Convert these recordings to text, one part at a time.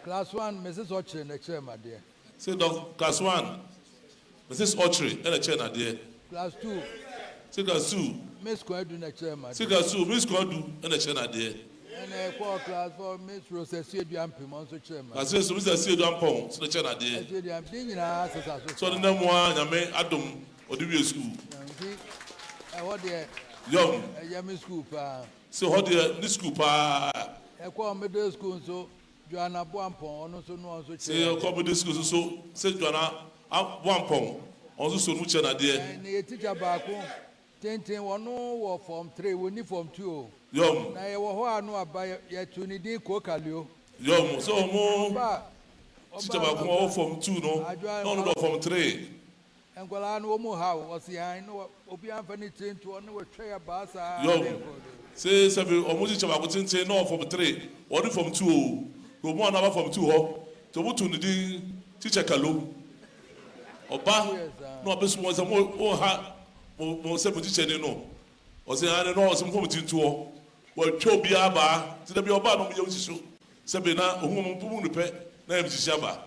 Class 1, Mrs. Ɔkyere na ɛkyerɛ me adeɛ. Sɛ dɔk, class 1, Mrs. Ɔkyere ɛna ɛkyerɛ no adeɛ. Class 2. Sɛ class 2. Miss Kwadu na ɛkyerɛ me adeɛ. Sɛ class 2, Miss Kwadu ɛna ɛkyerɛ no adeɛ. Ɛna ɛkɔɔ class 4, Miss Rose Asiedu Ampem ɔno nso kyerɛ me adeɛ. Class 3 nso, Miss Asiedu Ampɔn nso na ɛkyerɛ no adeɛ. Asiedu Ampem, ne nyinaa sesa so. Sɛ ɔde nam mu ara, Nyame adom, ɔde wie sukuu. Nti ɛhɔ deɛ. Yɔm. Ɛyɛ me sukuu paa. Sɛ hɔ deɛ ne sukuu paa. Ɛkɔɔ middle school nso, Joanna Boampɔn, ɔno nso no ɔno nso Sɛ kyerɛ yɛkɔ middle school nso so, sɛ Joanna Boampɔn, ɔno nso so no kyerɛ no adeɛ. Ne yɛ teacher baako, tenten, ɔno wɔ form 3, wɔnni form 2 o. Yɔm. Na yɛwɔ hɔ a no aba, yɛto ne din Kokalio. Yɔm, sɛ ɔmo Ɔba, teacher baako ɔwɔ form 2 no, na ɔno dɔ form 3. Nkwadaa no wɔn ha o, ɔsi han na obiara nfa ne tiri nto ɔne wɔtwa yɛ baa saa. Yɔm, sɛ sɛbi ɔmo teacher baako tenten na ɔwɔ form 3, ɔne form 2 o, na ɔmo a na aba form 2 hɔ, nti ɔmo to ne din teacher Kalo. Ɔba na ɔbɛsu wɔn sɛ mo mo ha mo mo sɛ mo teacher ni no, ɔsi han na ɔsɛ mo fɔ mo ti nto hɔ, wɔatwa obiara baa, nti dabi ɔbaa na ɔmo yɛ osisi so, sɛbi na ohun mo mo mu pɛ na yɛ sisi aba.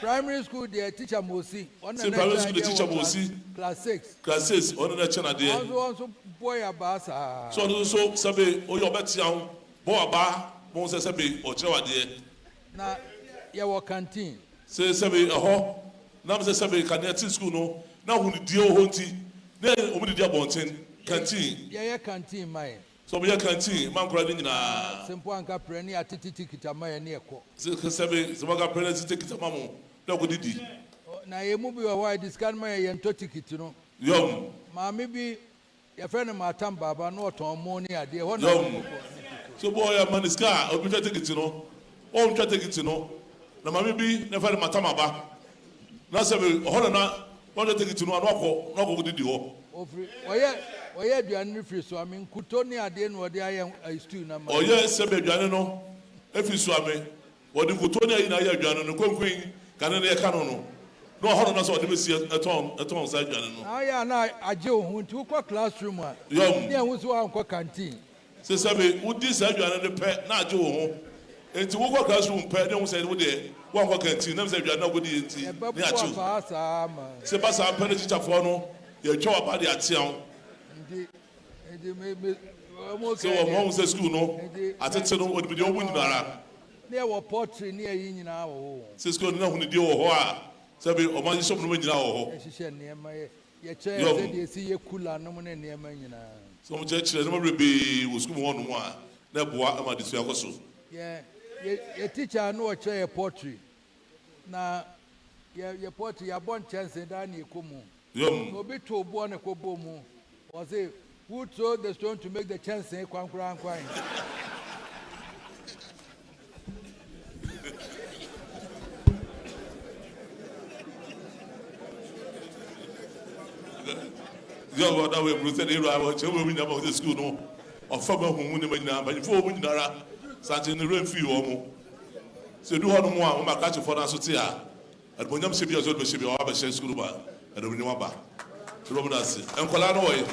Primary school deɛ teacher Mosi. Ɔno Sɛ na primary ɛkyerɛ school deɛ adeɛ teacher wɔ class Mosi. Class 6. Class 6 ɔno na ɛkyɛ n'adeɛ. Ɔno nso bɔ yɛ abaa saa. So ɔno nso sɛbi oyɛ ɔbɛtea ho bɔ abaa mo sɛ sɛbi ɔkyerɛ wadeɛ. Na yɛwɔ canteen. Sɛ sɛbi ɛhɔ nam sɛ sɛbi kanea ti school no na ahonidie wɔ hɔ nti na ɔmo didi abɔnten canteen. Yɛyɛ canteen ma yɛ. Sɛ ɔmo yɛ canteen ma nkora ne nyinaa. Sɛ mpo anka prɛ ne atete tikita ma yɛ ne ɛkɔ. Sɛ sɛbi sɛ maka prɛ ne atete tikita ma mo na ɛkɔ didi. Na yɛn mu bi wɔ hɔ a yɛde sika no ma yɛ yɛntɔ tikiti no. Yɔm. Maame bi yɛfrɛ no Matam Baaba na ɔtɔn mo ne adeɛ hɔ na Yɔm. ɔkɔ kɔ. So bɔ ɔyɛ ma ne sika a obi twa tikiti no, ɔntwa tikiti no na maame bi na yɛfrɛ no Matam Aba na sɛbi ɔhɔ na na ɔntwa tikiti no ano akɔ na ɔkɔ didi hɔ. Ofiri ɔyɛ ɔyɛ aduane no firi Suame nkuto ne adeɛ na ɔde ayɛ ayi stew na ma. Ɔyɛ sɛbi aduane no efiri Suame wɔde nkuto ne ayi na ayɛ aduane no konkoin kane no yɛka no no na ɔhɔ no na sɛ ɔde bɛsi ɛtɔn ɛtɔn saa aduane no. Na ayɛ a na agye wo ho nti wokɔ classroom a. Yɔm. Ne ɛho so wankɔ canteen. Sɛ sɛbi wodi saa aduane no pɛ na agye wo ho nti wokɔ classroom pɛ ne ho sɛ wo deɛ wankɔ canteen nam sɛ aduane na wokɔdi yɛ nti ne agye Ɛbɛboa wo. paa saa ma. Sɛ ba saa pɛ ne tikyafoɔ no yɛtwa waba de atea wo. Nti nti me me ɔmo Sɛ wɔn wɔn sɛ sukuu no atete no wɔde deɛ wɔn nyinara. Ne ɛwɔ poultry ne ɛyi nyinaa wɔ hɔ. Sɛ sukuu no na ahonidie wɔ hɔ a sɛbi ɔmo ahyehyɛ ɔmo nneɛma nyinaa wɔ hɔ. Yɛhyehyɛ nneɛma yɛ yɛkyerɛ Yɔm. sɛdeɛ esi yɛ cooler nom ne nneɛma nyinaa. Sɛ ɔmo kyerɛkyerɛ nneɛma bebree wɔ sukuu mu hɔ nom a na ɛboa ama adesua kɔ so. Yɛ yɛ yɛ teacher no ɔkyerɛ yɛ poultry na yɛ yɛ poultry yɛabɔ nkyɛnse daa ne ɛkɔ mu. Yɔm. Na obi to boɔ ne kɔ bɔ mu wɔse who throw the stone to make the kyɛnse kwankora nkwan. Yɔm ɔda wɔ eburu sɛ de ewura ɔkyerɛ wɔ emu nyinaa ma ɔsɛ sukuu no ɔfa mu ahuhu ne ma nyinaa mpanyinfoɔ wɔ mu nyinara sante ne werɛ mfii wɔn mo. Sɛ edu hɔ nom a wɔn akrakyefoɔ no aso te a ɛdumonyam hyɛ bi a ɔsɛ ɔde bɛhyɛ bi a ɔba bɛhyɛ sukuu no ma ɛdumonyam aba. Ɛdumonyam ase. Nkwadaa no wɔ yi.